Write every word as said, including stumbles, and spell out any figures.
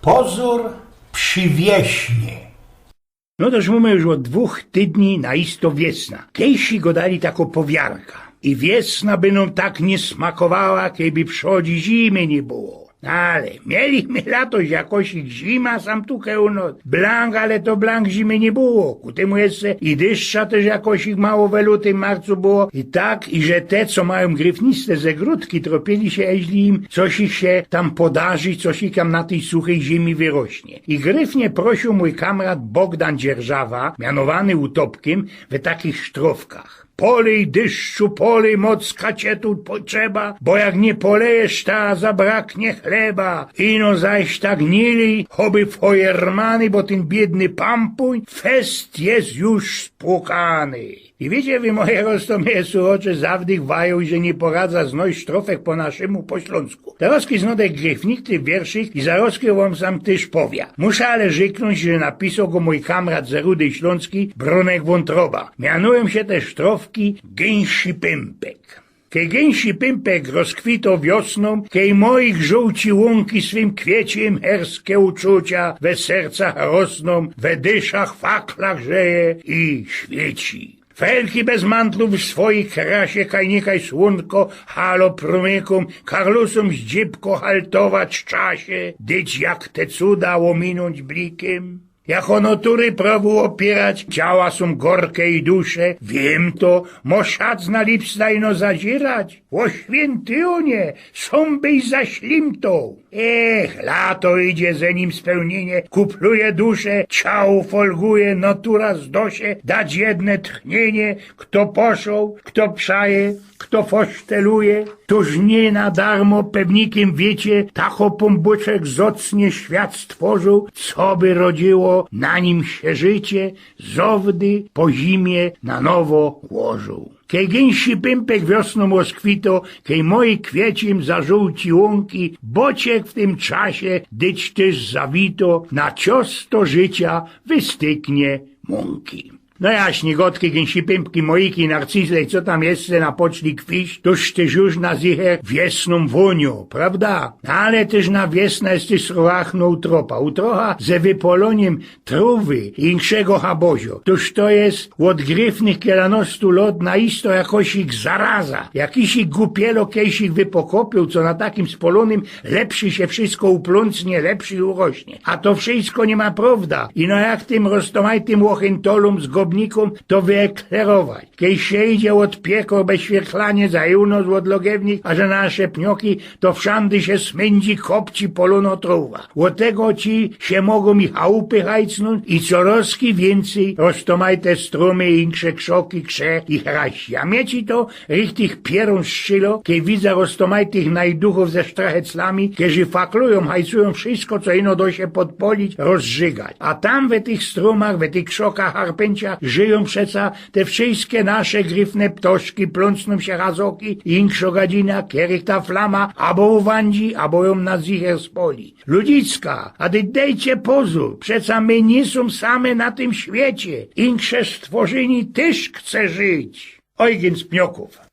Pozōr przi wieśnie. No toż mōmy już ôd dwōch tydni na isto wiesna. Kejsi godali takŏ powiarka. I wiesna by nōm tak niy smakowała, kejby przodzi zimy niy było. Ale mieli my latoś jakosik zima sam tukej u nŏs. Blank, ale to blank zimy niy było. Ku tymu jeszcze i dyszcza tyż jakosik mało we lutym, marcu było. I tak, i że te, co majōm gryfniste zagrodki, tropiyli sie, eźli im cosik sie tam podarzi, cosik tam na tyj suchyj zimi wyrośnie. I gryfnie prosiōł mōj kamrat Bogdan Dzierżawa, mianowany Utopkym, we takich sztrofkach: „Polij, dyszczu, polij, mocka cie tu potrzeba, bo jak niy polejesz, ta zabraknie chleba. Ino zaś tak niy lij, choby fojermany, bo tyn biydny pampōń fest je już spłukany”. I wiycie wy, moje roztōmyje słuchŏcze, zawdy chwajōm, że niy poradza znojś sztrofek po naszymu, po ślōnsku. Terŏzki znŏdech gryfnity wierszyk i zarŏzki wōm sam tyż powia. Musza ale rzyknōńć, że napisoł go mōj kamrat ze Rudyj Ślōnskij, Bronek Wōntroba. Mianujōm sie te sztrofki Gynsi Pympek. Kej gynsi pympek rozkwito wiosnōm, kej mojich żōłci łōnki swym kwieciyjym herske uczucia we sercach rosnōm, we dyszach fakla grzeje i świyci. Felki bez mantlōw w swojij krasie kaj nikaj słōnko halo prōmykōm, karlusōm zdzibko haltować czasie, dyć jak te cuda ôminōńć blikym. Jako natury prawo ôpiyrać, ciała sōm gorke i dusze, wiym to, mo szac na lipsta ino zazyrać. Ô świynty Junie, sōm byś zaślimtoł. Ech, lato idzie, ze nim spełniynie, kupluje dusze, ciało folguje, natura zdo sie dać jedne tchnienie, kto poszoł, kto przaje, kto foszteluje. Toż niy na darmo pewnikym wiycie, tako pōmbōczek zocnie świat stworzōł, coby rodziyło na nim sie życie, zŏwdy po zimie na nowo łożōł. Kej gynsi pympek wiosnōm ôskwito, kej mojik kwieciyjym zażōłci łōnki, bociek w tym czasie dyć tyż zawito, na ciosto życia wystygnie mōnki. No jaś, nigodki, gynsi pympki, mojiki, narcyzle i co tam jeszcze na poczli kwiś, toż tyż już na zycher wiesnōm wōniŏ, prawda? No ale tyż na wiesna jest tyż srołachno utropa. Utropa ze wypolōnym trōwy i inkszego haboziŏ. Toż to jest ôd gryfnych kielanŏstu lŏt na isto jakosik zaraza. Jakisik gupielo kejsik wypokopiōł, co na takim spolōnym lepszy sie wszystko uplōncnie, lepszy urośnie. A to wszystko niy ma prŏwda. Ino jak tym roztōmajtym ôchyntolōm, zgobnikōm to wyeklerować. Kej sie idzie ôd piekŏr bez świyrklanie, za jōwno ôd lŏgiewnik, a że nasze pnioki, to wszandy sie smyndzi, kopci polōnŏ trōwa. Ô tego ci sie mogōm i chałupy hajcnōńć, i corŏzki wiyncyj roztōmajte strōmy, i inksze krzoki, krze i hraści. A mie ci to richtich pierōn strzylŏ, kej widza roztōmajtych najduchōw ze sztracheclami, kerzy faklujōm, hajcujōm wszystko, co ino dŏ sie podpolić, rozrzygać. A tam we tych strōmach, we tych krzokach, harpynciach żyjōm przeca te wszyjske nasze gryfne ptoszki, plōncnōm sie hazoki i inkszŏ gadzina, kerych ta flama abo uwandzi, abo jōm na zycher spoli. Ludzicka, a dyć dejcie pozōr, przeca my niy sōm same na tym świecie, inksze stworzyni tyż chce żyć. Ojgyn z Pniokōw.